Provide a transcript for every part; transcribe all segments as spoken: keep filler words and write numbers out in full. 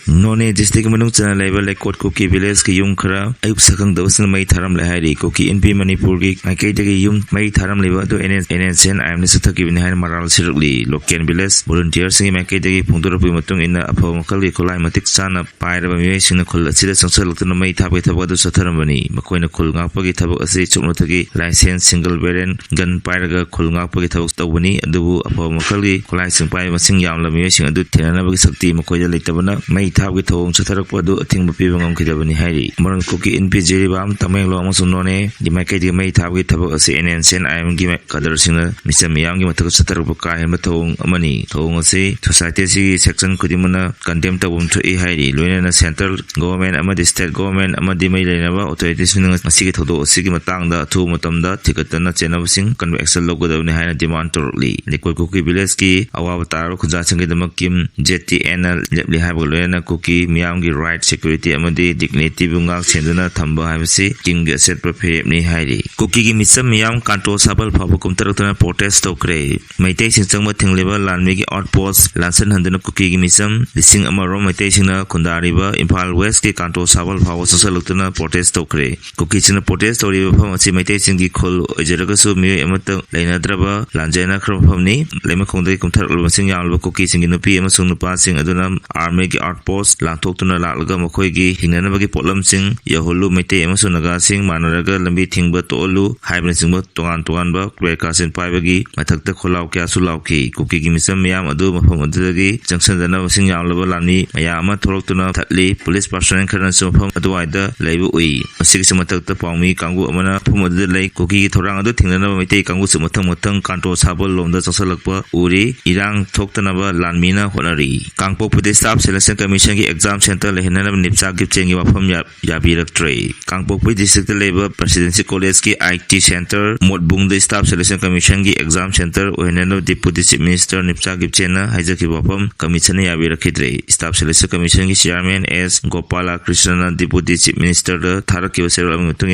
ꯅꯣꯅꯦ ꯗꯤꯁꯇ꯭ꯔꯤꯛꯀꯤ ꯃꯅꯨꯡ ꯆꯟꯅ ꯂꯩꯕ ꯂꯩꯀꯣꯠ ꯀꯨꯀꯤ ꯚꯤꯂꯦꯖꯀꯤ ꯌꯨꯝ ꯈꯔ ꯑꯌꯨꯛ ꯁꯛꯈꯪꯗꯕꯁꯤꯡꯅ ꯃꯩ ꯊꯥꯔꯝꯂꯦ ꯍꯥꯏꯔꯤ꯫ ꯀꯨꯀꯤ ꯏꯟꯄꯤ ꯃꯅꯤꯄꯨꯔꯒꯤ ꯃꯥꯏꯀꯩꯗꯒꯤ ꯌꯨꯝ ꯃꯩ ꯊꯥꯔꯝꯂꯤꯕ ꯑꯗꯨ ꯑꯦꯟ ꯑꯦꯟ ꯁꯤ ꯑꯦꯟ ꯑꯥꯏ ꯑꯦꯝꯅ ꯆꯠꯊꯈꯤꯕꯅꯤ ꯍꯥꯏꯅ ꯃꯔꯥꯜ ꯁꯤꯔꯛꯂꯤ꯫ ꯂꯣꯀꯦꯜ ꯚꯤꯂꯦꯖ ꯚꯣꯂꯨꯟꯇꯤꯌꯔꯁꯤꯡꯒꯤ ꯃꯥꯏꯀꯩꯗꯒꯤ ꯐꯣꯡꯗꯣꯔꯛꯄꯒꯤ ꯃꯇꯨꯡ ꯏꯟꯅ ꯑꯐꯕ ꯃꯈꯜꯒꯤ ꯈꯨꯠꯂꯥꯏ ꯃꯇꯤꯛ ꯆꯥꯅ ꯄꯥꯏꯔꯕ ꯃꯤꯑꯣꯏꯁꯤꯡꯅ ꯈꯨꯜ ꯑꯁꯤꯗ ꯆꯪꯁꯤꯜꯂꯛꯇꯨꯅ ꯃꯩ ꯊꯥꯕꯒꯤ ꯊꯕꯛ ꯑꯗꯨ ꯆꯠꯊꯔꯝꯕꯅꯤ꯫ ꯃꯈꯣꯏꯅ ꯈꯨꯜ ꯉꯥꯛꯄꯒꯤ ꯊꯕꯛ ꯑꯁꯤ ꯆꯨꯞꯅꯇꯒꯤ ꯂꯥꯏꯁꯦꯟꯁ, ꯁꯤꯡꯒꯜ ꯕꯦꯔꯦꯜ ꯒꯟ ꯄꯥꯏꯔꯒ ꯈꯨꯜ ꯉꯥꯛꯄꯒꯤ ꯊꯕꯛ ꯇꯧꯕꯅꯤ꯫ ꯑꯗꯨꯕꯨ ꯑꯐꯕ ꯃꯈꯜꯒꯤ ꯈꯨꯠꯂꯥꯏꯁꯤꯡ ꯄꯥꯏꯕ ꯃꯁꯤꯡ ꯌꯥꯝꯂꯕ ꯃꯤꯑꯣꯏꯁꯤꯡ ꯑꯗꯨ ꯊꯦꯡꯅꯅꯕꯒꯤ ꯁꯛꯇꯤ ꯃꯈꯣꯏꯗ ꯂꯩꯇꯕꯅ ꯃꯩ ꯊꯥꯕꯒꯤ ꯊꯧꯑꯣꯡ ꯆꯠꯊꯔꯛꯄ ꯑꯗꯨ ꯑꯊꯤꯡꯕ ꯄꯤꯕ ꯉꯝꯈꯤꯗꯕꯅꯤ ꯍꯥꯏꯔꯤ꯫ ꯃꯔꯝ ꯀꯨꯀꯤ ꯏꯟꯄꯤ ꯖꯤꯔꯤꯕꯥꯝ, ꯇꯃꯦꯡꯂꯣꯡ ꯑꯃꯁꯨꯡ ꯅꯣꯅꯦꯒꯤ ꯃꯥꯏꯀꯩꯗꯒꯤ ꯃꯩ ꯊꯥꯕꯒꯤ ꯊꯕꯛ ꯑꯁꯤ ꯑꯦꯟ ꯑꯦꯟ ꯁꯤ ꯑꯦꯟ ꯑꯥꯏ ꯑꯦꯝꯒꯤ ꯀꯥꯗꯔꯁꯤꯡꯅ ꯃꯤꯆꯝ ꯃꯤꯌꯥꯝꯒꯤ ꯃꯊꯛꯇ ꯆꯠꯊꯔꯛꯄ ꯀꯥ ꯍꯦꯟꯕ ꯊꯧꯑꯣꯡ ꯑꯃꯅꯤ꯫ ꯊꯧꯑꯣꯡ ꯑꯁꯤ ꯁꯣꯁꯥꯏꯇꯤ ꯑꯁꯤꯒꯤ ꯁꯦꯛꯁꯟ ꯈꯨꯗꯤꯡꯃꯛꯅ ꯀꯟꯗꯦꯝ ꯇꯧꯐꯝ ꯊꯣꯛꯏ ꯍꯥꯏꯔꯤ꯫ ꯂꯣꯏꯅꯅ ꯁꯦꯟꯇ꯭ꯔꯦꯜ ꯒꯣꯚꯔꯟꯃꯦꯟꯠ ꯑꯃꯗꯤ ꯁ꯭ꯇꯦꯠ ꯒꯣꯚꯔꯟꯃꯦꯟꯠ ꯑꯃꯗꯤ ꯃꯔꯤ ꯂꯩꯅꯕ ꯑꯣꯊꯣꯔꯤꯇꯤꯁꯤꯡꯅ ꯃꯁꯤꯒꯤ ꯊꯧꯗꯣꯛ ꯑꯁꯤꯒꯤ ꯃꯇꯥꯡꯗ ꯑꯊꯨꯕ ꯃꯇꯝꯗ ꯊꯤꯒꯠꯇꯅ ꯆꯦꯟꯅꯕꯁꯤꯡ ꯀꯟꯕ ꯑꯦꯛꯁꯟ ꯂꯧꯒꯗꯕꯅꯤ ꯍꯥꯏꯅ ꯗꯤꯃꯥꯟ ꯇꯧꯔꯛꯂꯤ꯫ ꯂꯩꯀꯣꯠ ꯀꯨꯀꯤ ꯚꯤꯂꯦꯖꯀꯤ ꯑꯋꯥꯕ ꯇꯥꯔꯕ ꯈꯨꯟꯖꯥꯁꯤꯡꯒꯤꯗꯃꯛ ꯀꯤꯝ ꯖꯦ ꯇꯤ ꯑꯦꯟꯅ ꯂꯦꯞꯂꯤ ꯍꯥꯏꯕꯒ ꯂꯣꯏꯅꯅ ꯀꯨꯀꯤ ꯃꯤꯌꯥꯝꯒꯤ ꯔꯥꯏꯠ, ꯁꯦꯀ꯭ꯌꯨꯔꯤꯇꯤ ꯑꯃꯗꯤ ꯗꯤꯒꯅꯤꯇꯤꯕꯨ ꯉꯥꯛ ꯁꯦꯟꯗꯨꯅ ꯊꯝꯕ ꯍꯥꯏꯕꯁꯤ ꯀꯤꯝꯒꯤ ꯑꯆꯦꯠꯄ ꯐꯤꯔꯦꯞꯅꯤ ꯍꯥꯏꯔꯤ꯫ ꯀꯨꯀꯤꯒꯤ ꯃꯤꯆꯝ ꯃꯤꯌꯥꯝ ꯀꯥꯟꯇꯣ ꯁꯥꯕꯜ ꯐꯥꯎꯕ ꯀꯨꯝꯊꯔꯛꯇꯨꯅ ꯄ꯭ꯔꯣꯇꯦꯁ ꯇꯧꯈ꯭ꯔꯦ꯫ ꯃꯩꯇꯩꯁꯤꯡ ꯆꯪꯕ ꯊꯤꯡꯂꯤꯕ ꯂꯥꯟꯃꯤꯒꯤ ꯑꯥꯎꯠꯄꯣꯁ ꯂꯥꯟꯁꯟꯍꯟꯗꯨꯅ ꯀꯨꯀꯤꯒꯤ ꯃꯤꯆꯝ ꯂꯤꯁꯤꯡ ꯑꯃ ꯔꯣꯝ ꯃꯩꯇꯩꯁꯤꯡꯅ ꯈꯨꯟꯗꯥꯔꯤꯕ ꯏꯝꯐꯥꯜ ꯋꯦꯁꯀꯤ ꯀꯥꯟꯇꯣ ꯁꯥꯕꯜ ꯐꯥꯎꯕ ꯆꯪꯁꯤꯜꯂꯛꯇꯨꯅ ꯄ꯭ꯔꯣꯇꯦꯁ ꯇꯧꯈ꯭ꯔꯦ꯫ ꯀꯨꯀꯤꯁꯤꯡꯅ ꯄ꯭ꯔꯣꯇꯦꯁ ꯇꯧꯔꯤꯕ ꯃꯐꯝ ꯑꯁꯤ ꯃꯩꯇꯩꯁꯤꯡꯒꯤ ꯈꯨꯜ ꯑꯣꯏꯖꯔꯒꯁꯨ ꯃꯤꯑꯣꯏ ꯑꯃꯠꯇ ꯂꯩꯅꯗ꯭ꯔꯕ ꯂꯥꯟꯖꯦꯟꯅꯈ꯭ꯔꯕ ꯃꯐꯝꯅꯤ꯫ ꯂꯩꯃꯈꯣꯡꯗꯒꯤ ꯀꯨꯝꯊꯔꯛꯂꯕ ꯃꯁꯤꯡ ꯌꯥꯝꯂꯕ ꯀꯨꯀꯤꯁꯤꯡꯒꯤ ꯅꯨꯄꯤ ꯑꯃꯁꯨꯡ ꯅꯨꯄꯥꯁꯤꯡ ꯑꯗꯨꯅ ꯑꯥꯔꯃꯤꯒꯤ ꯑꯥꯎꯠꯄꯣꯁ ꯂꯥꯟꯊꯣꯛꯇꯨꯅ ꯂꯥꯛꯂꯒ ꯃꯈꯣꯏꯒꯤ ꯍꯤꯡꯅꯅꯕꯒꯤ ꯄꯣꯠꯂꯝꯁꯤꯡ ꯌꯧꯍꯜꯂꯨ, ꯃꯩꯇꯩ ꯑꯃꯁꯨꯡ ꯅꯥꯒꯥꯁꯤꯡ ꯃꯥꯟꯅꯔꯒ ꯂꯝꯕꯤ ꯊꯤꯡꯕ ꯇꯣꯛꯍꯜꯂꯨ ꯍꯥꯏꯕꯅꯆꯤꯡꯕ ꯇꯣꯉꯥꯟ ꯇꯣꯉꯥꯟꯕ ꯄ꯭ꯂꯦ ꯀꯥꯔꯗꯁꯤꯡ ꯄꯥꯏꯕꯒꯤ ꯃꯊꯛꯇ ꯈꯣꯜꯂꯥꯎ ꯀꯌꯥꯁꯨ ꯂꯥꯎꯈꯤ꯫ ꯀꯨꯀꯤꯒꯤ ꯃꯤꯆꯝ ꯃꯤꯌꯥꯝ ꯑꯗꯨ ꯃꯐꯝ ꯑꯗꯨꯗꯒꯤ ꯆꯪꯁꯤꯟꯗꯅꯕ ꯃꯁꯤꯡ ꯌꯥꯝꯂꯕ ꯂꯥꯟꯃꯤ ꯃꯌꯥꯝ ꯑꯃ ꯊꯣꯛꯂꯛꯇꯨꯅ ꯊꯠꯂꯤ꯫ ꯄꯨꯂꯤꯁ ꯄꯥꯔꯁꯣꯅꯦꯜ ꯈꯔꯅꯁꯨ ꯃꯐꯝ ꯑꯗꯨꯋꯥꯏꯗ ꯂꯩꯕ ꯎꯏ꯫ ꯃꯁꯤꯒꯤꯁꯨ ꯃꯊꯛꯇ ꯄꯥꯎꯃꯤ ꯀꯥꯡꯕꯨ ꯑꯃꯅ ꯃꯐꯝ ꯑꯗꯨꯗ ꯂꯩ꯫ ꯀꯨꯀꯤꯒꯤ ꯊꯧꯔꯥꯡ ꯑꯗꯨ ꯊꯤꯡꯅꯅꯕ ꯃꯩꯇꯩ ꯀꯥꯡꯕꯨꯁꯨ ꯃꯊꯪ ꯃꯊꯪ ꯀꯥꯟꯇꯣ ꯁꯥꯕꯜ ꯂꯣꯝꯗ ꯆꯪꯁꯤꯜꯂꯛꯄ ꯎꯔꯤ꯫ ꯏꯔꯥꯡ ꯊꯣꯛꯇꯅꯕ ꯂꯥꯟꯃꯤꯅ ꯍꯣꯠꯅꯔꯤ꯫ ꯀꯥꯡꯄꯣꯛꯄꯤꯗ ꯁ꯭ꯇꯥꯐ ꯁꯦꯂꯦꯛꯁꯟ ꯀꯃꯤꯁꯟꯒꯤ ꯑꯦꯛꯖꯥꯝ ꯁꯦꯟꯇꯔ ꯂꯩꯍꯟꯅꯅꯕ ꯅꯤꯞꯆꯥ ꯒꯤꯞꯆꯦꯟꯒꯤ ꯋꯥꯐꯝ ꯌꯥ-, ꯌꯥꯕꯤꯔꯛꯇ꯭ꯔꯦ꯫ ꯀꯥꯡꯄꯣꯛꯄꯤ ꯗꯤꯁꯇ꯭ꯔꯤꯛꯇ ꯂꯩꯕ ꯄ꯭ꯔꯦꯁꯤꯗꯦꯟꯁꯤ ꯀꯣꯂꯦꯖꯀꯤ ꯑꯥꯏ ꯇꯤ ꯁꯦꯟꯇꯔ ꯃꯣꯠꯕꯨꯡꯗ ꯁ꯭ꯇꯥꯐ ꯁꯦꯂꯦꯛꯁꯟ ꯀꯃꯤꯁꯟꯒꯤ ꯑꯦꯛꯖꯥꯝ ꯁꯦꯟꯇꯔ ꯑꯣꯏꯍꯟꯅꯅꯕ ꯗꯤꯄꯨꯇꯤ ꯆꯤꯐ ꯃꯤꯅꯤꯁꯇꯔ ꯅꯤꯞꯆꯥ ꯒꯤꯞꯆꯦꯟꯅ ꯍꯥꯏꯖꯈꯤꯕ ꯋꯥꯐꯝ ꯀꯃꯤꯁꯟꯅ ꯌꯥꯕꯤꯔꯛꯈꯤꯗ꯭ꯔꯦ꯫ ꯁ꯭ꯇꯥꯐ ꯁꯦꯂꯦꯛꯁꯟ ꯀꯃꯤꯁꯟꯒꯤ ꯆꯤꯌꯥꯔꯃꯦꯟ ꯑꯦꯁ ꯒꯣꯄꯥꯂꯥ ꯀ꯭ꯔꯤꯁꯅꯅ ꯗꯤꯄꯨꯇꯤ ꯆꯤꯐ ꯃꯤꯅꯤꯁꯇꯔꯗ ꯊꯥꯔꯛꯈꯤꯕ ꯆꯦꯔꯣꯜ ꯑꯃꯒꯤ ꯃꯇꯨꯡ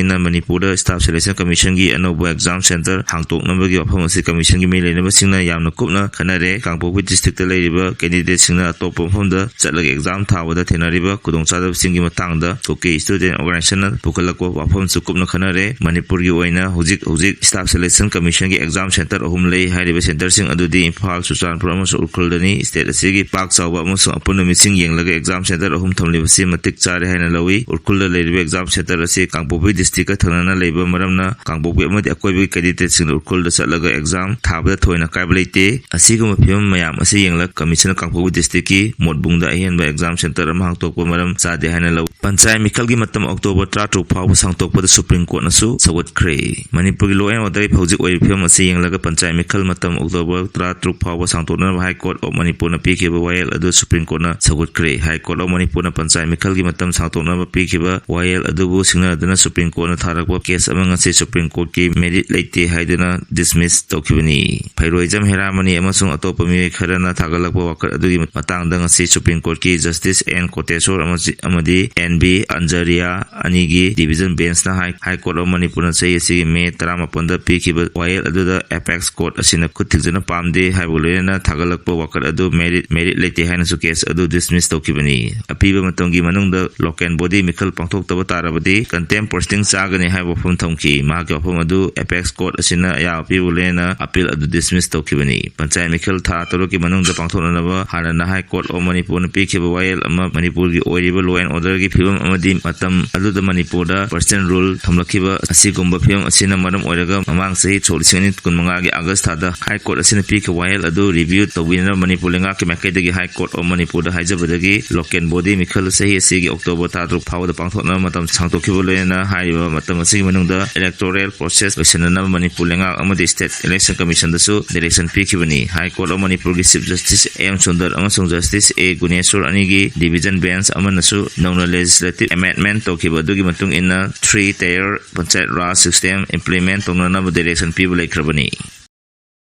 ꯏꯟꯅ ꯃꯅꯤꯄꯨꯔꯗ ꯁ꯭ꯇꯥꯐ ꯁꯦꯂꯦꯛꯁꯟ ꯀꯃꯤꯁꯟꯒꯤ ꯑꯅꯧꯕ ꯑꯦꯛꯖꯥꯝ ꯁꯦꯟꯇꯔ ꯍꯥꯡꯗꯣꯛꯅꯕꯒꯤ ꯋꯥꯐꯝ ꯑꯁꯤ ꯀꯃꯤꯁꯟꯒꯤ ꯃꯤ ꯂꯩꯅꯕꯁꯤꯡꯅ ꯌꯥꯝꯅ ꯀꯨꯞꯅ ꯈꯟꯅꯔꯦ꯫ ꯀꯥꯡꯄꯣꯛꯄꯤ ꯗꯤꯁꯇ꯭ꯔꯤꯛꯇ ꯂꯩꯔꯤꯕ ꯀꯦꯟꯗꯤꯗꯦꯠꯁꯤꯡꯅ ꯑꯇꯣꯞꯄ ꯃꯐꯝꯗ ꯆꯠꯂꯒ ꯑꯦꯛꯖꯥꯝ ꯊꯥꯕꯗ ꯊꯦꯡꯅꯔꯤꯕ ꯈꯨꯗꯣꯡꯆꯥꯗꯕꯁꯤꯡꯒꯤ ꯃꯇꯥꯡꯗ ꯀꯨꯀꯤ Student Organizationꯅ ꯄꯨꯈꯠꯂꯛꯄ ꯋꯥꯐꯝꯁꯨ ꯀꯨꯞꯅ ꯈꯟꯅꯔꯦ꯫ ꯃꯅꯤꯄꯨꯔꯒꯤ ꯑꯣꯏꯅ ꯍꯧꯖꯤꯛ ꯍꯧꯖꯤꯛ Staff Selection Commissionꯒꯤ exam centre ꯑꯍꯨꯝ ꯂꯩ꯫ ꯍꯥꯏꯔꯤꯕ centreꯁꯤꯡ ꯑꯗꯨꯗꯤ ꯏꯝꯐꯥꯜ, ꯆꯨꯔꯆꯥꯟꯄꯨꯔ ꯑꯃꯁꯨꯡ ꯎꯈ꯭ꯔꯨꯜꯗꯅꯤ꯫ State ꯑꯁꯤꯒꯤ ꯄꯥꯛ ꯆꯥꯎꯕ ꯑꯃꯁꯨꯡ ꯑꯄꯨꯟꯕ ꯃꯤꯁꯤꯡ ꯌꯦꯡꯂꯒ exam centre ꯑꯍꯨꯝ ꯊꯝꯂꯤꯕꯁꯤ ꯃꯇꯤꯛ ꯆꯥꯔꯦ ꯍꯥꯏꯅ ꯂꯧꯏ꯫ ꯎꯈ꯭ꯔꯨꯜꯗ ꯂꯩꯔꯤꯕ exam centre ꯑꯁꯤ ꯀꯥꯡꯄꯣꯛꯄꯤ districtꯀ ꯊꯪꯅꯅ ꯂꯩꯕ ꯃꯔꯝꯅ ꯀꯥꯡꯄꯣꯛꯄꯤ ꯑꯃꯗꯤ ꯑꯀꯣꯏꯕꯒꯤ candidateꯁꯤꯡꯅ ꯎꯈ꯭ꯔꯨꯜꯗ ꯆꯠꯂꯒ exam ꯊꯥꯕꯗ ꯊꯣꯏꯅ ꯀꯥꯏꯕ ꯂꯩꯇꯦ꯫ ꯑꯁꯤꯒꯨꯝꯕ ꯐꯤꯕꯝ ꯃꯌꯥꯝ ꯑꯁꯤ ꯌꯦꯡꯂꯒ commissionꯅ ꯀꯥꯡꯄꯣꯛꯄꯤ districtꯀꯤ ꯃꯣꯠꯕꯨꯡꯗ ꯑꯍꯦꯟꯕ exam centre ꯑꯃ ꯍꯥꯡꯗꯣꯛꯄ ꯃꯔꯝ ꯆꯥꯗꯦ ꯍꯥꯏꯅ ꯂꯧꯏ꯫ ꯄꯟꯆꯥꯌꯠ ꯃꯤꯈꯜꯒꯤ ꯃꯇꯝ October ꯇꯔꯥꯇꯔꯨꯛ ꯐꯥꯎꯕ ꯁꯥꯡꯗꯣꯛꯄꯗ Supreme Courtꯅꯁꯨ ꯁꯧꯒꯠꯈ꯭ꯔꯦ꯫ ꯃꯅꯤꯄꯨꯔꯒꯤ law and orderꯒꯤ ꯍꯧꯖꯤꯛ ꯑꯣꯏꯔꯤꯕ ꯐꯤꯕꯝ ꯑꯁꯤ ꯌꯦꯡꯂꯒ ꯄꯟꯆꯥꯌꯠ ꯃꯤꯈꯜ ꯃꯇꯝ October ꯇꯔꯥꯇꯔꯨꯛ ꯐꯥꯎꯕ ꯁꯥꯡꯗꯣꯛꯅꯅꯕ High Court of ꯃꯅꯤꯄꯨꯔꯅ ꯄꯤꯈꯤꯕ ꯋꯥꯌꯦꯜ ꯑꯗꯨ Supreme Courtꯅ ꯁꯧꯒꯠꯈ꯭ꯔꯦ꯫ High Court of ꯃꯅꯤꯄꯨꯔꯅ ꯄꯟꯆꯥꯌꯠ ꯃꯤꯈꯜꯒꯤ ꯃꯇꯝ ꯁꯥꯡꯗꯣꯛꯅꯕ ꯄꯤꯈꯤꯕ ꯋꯥꯌꯦꯜ ꯑꯗꯨꯕꯨ ꯁꯤꯡꯅꯗꯨꯅ Supreme Courtꯅ ꯊꯥꯔꯛꯄ case ꯑꯃ ꯉꯁꯤ Supreme Courtꯀꯤ merit ꯂꯩꯇꯦ ꯍꯥꯏꯗꯨꯅ dismiss ꯇꯧꯈꯤꯕꯅꯤ꯫ ꯐꯩꯔꯣꯏꯖꯝ ꯍꯦꯔꯥꯃꯅꯤ ꯑꯃꯁꯨꯡ ꯑꯇꯣꯞꯄ ꯃꯤꯑꯣꯏ ꯈꯔꯅ ꯊꯥꯒꯠꯂꯛꯄ ꯋꯥꯀꯠ ꯑꯗꯨꯒꯤ ꯃꯇꯥꯡꯗ ꯉꯁꯤ Supreme Courtꯀꯤ Justice N ꯀꯣꯇꯦꯁꯣꯔ ꯑꯃꯁꯤ-, ꯑꯃꯗꯤ N B ꯑꯟꯖꯔꯤꯌꯥ ꯑꯅꯤꯒꯤ division benchꯅ High, High Court of ꯃꯅꯤꯄꯨꯔꯅ ꯆꯍꯤ ꯑꯁꯤꯒꯤ May ꯇꯔꯥꯃꯥꯄꯟꯗ ꯄꯤꯈꯤꯕ ꯋꯥꯌꯦꯜ ꯑꯗꯨꯗ apex court ꯑꯁꯤꯅ ꯈꯨꯠ ꯊꯤꯡꯖꯅ ꯄꯥꯝꯗꯦ ꯍꯥꯏꯕꯒ ꯂꯣꯏꯅꯅ ꯊꯥꯒꯠꯂꯛꯄ ꯋꯥꯀꯠ ꯑꯗꯨ merit, merit ꯂꯩꯇꯦ ꯍꯥꯏꯅꯁꯨ case ꯑꯗꯨ dismiss ꯇꯧꯈꯤꯕꯅꯤ꯫ ꯑꯄꯤꯕ ꯃꯇꯝꯒꯤ ꯃꯅꯨꯡꯗ local body ꯃꯤꯈꯜ ꯄꯥꯡꯊꯣꯛꯇꯕ ꯇꯥꯔꯕꯗꯤ contempt proceeding ꯆꯥꯒꯅꯤ ꯍꯥꯏꯕ ꯋꯥꯐꯝ ꯊꯝꯈꯤ꯫ ꯃꯍꯥꯛꯀꯤ ꯋꯥꯐꯝ ꯑꯗꯨ apex court ꯑꯁꯤꯅ ꯑꯌꯥꯕ ꯄꯤꯕꯒ ꯂꯣꯏꯅꯅ appeal ꯑꯗꯨ dismiss ꯇꯧꯈꯤꯕꯅꯤ꯫ ꯄꯟꯆꯥꯌꯠ ꯃꯤꯈꯜ ꯊꯥ ꯇꯔꯨꯛꯀꯤ ꯃꯅꯨꯡꯗ ꯄꯥꯡꯊꯣꯛꯅꯅꯕ ꯍꯥꯟꯅꯅ High Court of ꯃꯅꯤꯄꯨꯔꯅ ꯄꯤꯈꯤꯕ ꯋꯥꯌꯦꯜ ꯑꯃ ꯃꯅꯤꯄꯨꯔꯒꯤ ꯑꯣꯏꯔꯤꯕ law and orderꯒꯤ ꯐꯤꯕꯝ ꯑꯃꯗꯤ ꯃꯇꯝ ꯑꯗꯨꯗ ꯃꯅꯤꯄꯨꯔꯗ Partition Rule ꯊꯝꯂꯛꯈꯤꯕ ꯑꯁꯤꯒꯨꯝꯕ ꯐꯤꯕꯝ ꯑꯁꯤꯅ ꯃꯔꯝ ꯑꯣꯏꯔꯒ ꯃꯃꯥꯡ ꯆꯍꯤ ꯁꯣꯛ ꯂꯤꯁꯤꯡ ꯑꯅꯤ ꯀꯨꯟꯃꯉꯥꯒꯤ August ꯊꯥꯗ High Court ꯑꯁꯤꯅ ꯄꯤꯈꯤꯕ ꯋꯥꯌꯦꯜ ꯑꯗꯨ review ꯇꯧꯕꯤꯅꯕ ꯃꯅꯤꯄꯨꯔ ꯂꯩꯉꯥꯛꯀꯤ ꯃꯥꯏꯀꯩꯗꯒꯤ High Court of ꯃꯅꯤꯄꯨꯔꯗ ꯍꯥꯏꯖꯕꯗꯒꯤ local body ꯃꯤꯈꯜ ꯆꯍꯤ ꯑꯁꯤꯒꯤ October ꯇꯔꯥꯇꯔꯨꯛ ꯐꯥꯎꯕꯗ ꯄꯥꯡꯊꯣꯛꯅꯕ ꯃꯇꯝ ꯁꯥꯡꯗꯣꯛꯈꯤꯕ ꯂꯣꯏꯅꯅ ꯍꯥꯏꯔꯤꯕ ꯃꯇꯝ ꯑꯁꯤꯒꯤ ꯃꯅꯨꯡꯗ electoral process ꯂꯣꯏꯁꯤꯟꯅꯅꯕ ꯃꯅꯤꯄꯨꯔ ꯂꯩꯉꯥꯛ ꯑꯃꯗꯤ State Election Commissionꯗꯁꯨ direction ꯄꯤꯈꯤꯕꯅꯤ꯫ High Court of ꯃꯅꯤꯄꯨꯔꯒꯤ Chief Justice M ꯁꯨꯟꯗꯔ ꯑꯃꯁꯨꯡ Justice A ꯒꯨꯅꯦꯁꯣꯔ ꯑꯅꯤꯒꯤ division bench ꯑꯃꯅꯁꯨ ꯅꯧꯅ legislative amendment ꯇꯧꯈꯤꯕ ꯑꯗꯨꯒꯤ ꯃꯇꯨꯡ ꯏꯟꯅ three tier ꯄꯟꯆꯥꯌꯠ ꯔꯥꯖ system implement ꯇꯧꯅꯅꯕ direction ꯄꯤꯕ ꯂꯩꯈ꯭ꯔꯕꯅꯤ꯫